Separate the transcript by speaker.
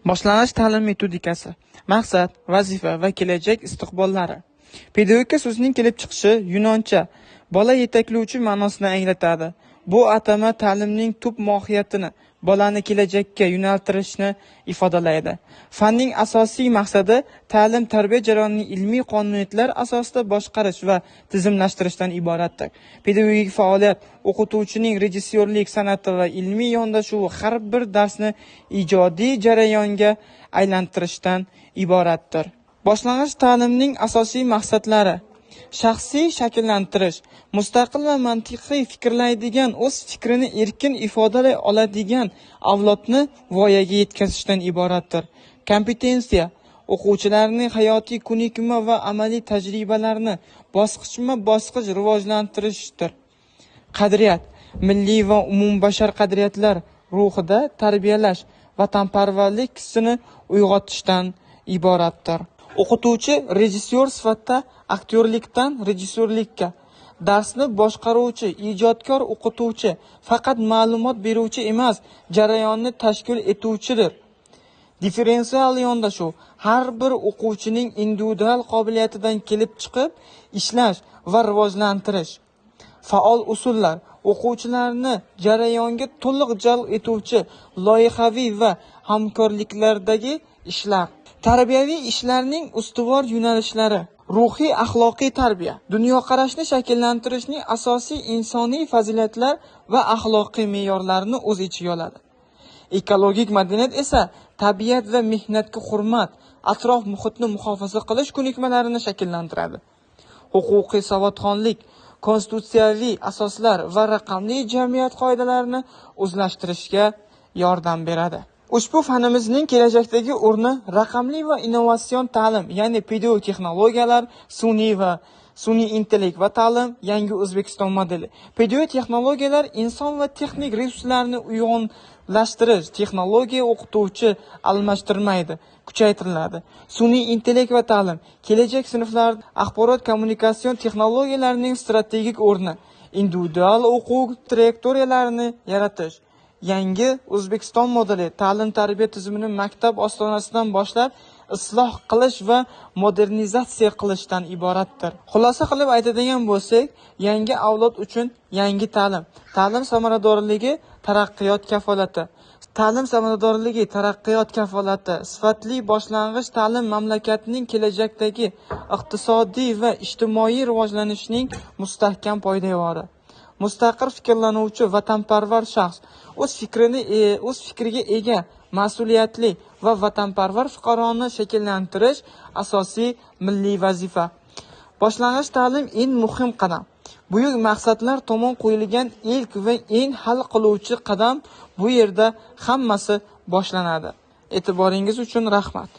Speaker 1: Boshlang'ich ta'lim metodikasi: maqsad, vazifa va kelajak istiqbollari. Pedagogika so'zining kelib chiqishi yunoncha bola yetaklovchi ma'nosini anglatadi. Bu atama ta'limning tub mohiyatini, bolani kelajakka yo'naltirishni ifodalaydi. Fanning asosiy maqsadi ta'lim-tarbiya jarayonini ilmiy qonuniyatlar asosida boshqarish va tizimlashtirishdan iboratdir. Pedagogik faoliyat o'qituvchining rejissyorlik san'ati va ilmiy yondashuvi har bir darsni ijodiy jarayonga aylantirishdan iboratdir. Boshlang'ich ta'limning asosiy maqsadlari: shaxsiy shakllantirish, mustaqil va mantiqiy fikrlaydigan, o'z fikrini erkin ifodalay oladigan avlodni voyaga yetkazishdan iboratdir. Kompetensiya, o'quvchilarning hayotiy ko'nikma va amaliy tajribalarini bosqichma-bosqich rivojlantirishdir. Qadriyat, milliy va umumbashar qadriyatlar ruhida tarbiyalash, vatanparvarlik hissini uyg'otishdan iboratdir. O'qituvchi rejissyor sifatida aktyorlikdan rejissyorlikka, darsni boshqaruvchi, ijodkor o'qituvchi, faqat ma'lumot beruvchi emas, jarayonni tashkil etuvchidir. Differensial yondashuv har bir o'quvchining individual qobiliyatidan kelib chiqib ishlash va rivojlantirish. Faol usullar o'quvchilarni jarayonga to'liq jalb etuvchi loyihaviy va hamkorliklardagi ishlar. Tarbiyaviy ishlarning ustuvor yo'nalishlari: ruhiy axloqiy tarbiya, dunyoqarashni shakllantirishning asosiy insoniy fazilatlar va axloqiy me'yorlarni o'z ichiga oladi. Ekologik madaniyat esa tabiat va mehnatga hurmat, atrof muhitni muhofaza qilish ko'nikmalarini shakllantiradi. Huquqiy savodxonlik, konstitutsiyaviy asoslar va raqamli jamiyat qoidalarini o'zlashtirishga yordam beradi. Ushbu fanimizning kelajakdagi o'rni raqamli va innovatsion ta'lim, ya'ni pedagogik texnologiyalar, sun'iy intellekt va ta'lim, yangi O'zbekiston modeli. Pedagogik texnologiyalar inson va texnik resurslarni uyg'unlashtirish, texnologiya o'qituvchi almashtirmaydi, kuchaytiriladi. Sun'iy intellekt va ta'lim, kelajak sinflar, axborot kommunikatsion texnologiyalarining strategik o'rni, individual o'quv trayektoriyalarini yaratish. Yangi O'zbekiston modeli ta'lim-tarbiya tizimini maktab ostonasidan boshlab isloh qilish va modernizatsiya qilishdan iboratdir. Xulosa qilib aytadigan bo'lsak, yangi avlod uchun yangi ta'lim. Ta'lim samaradorligi taraqqiyot kafolati. Ta'lim samaradorligi taraqqiyot kafolati. Sifatli boshlang'ich ta'lim mamlakatning kelajakdagi iqtisodiy va ijtimoiy rivojlanishining mustahkam poydevori. Mustaqil fikrlanuvchi vatanparvar shaxs, o'z fikriga ega, mas'uliyatli va vatanparvar fuqaroni shakllantirish asosiy milliy vazifa. Boshlang'ich ta'lim eng muhim qadam. Buyuk maqsadlar tomon qo'yilgan ilk va eng hal qiluvchi qadam, bu yerda hammasi boshlanadi. E'tiboringiz uchun rahmat.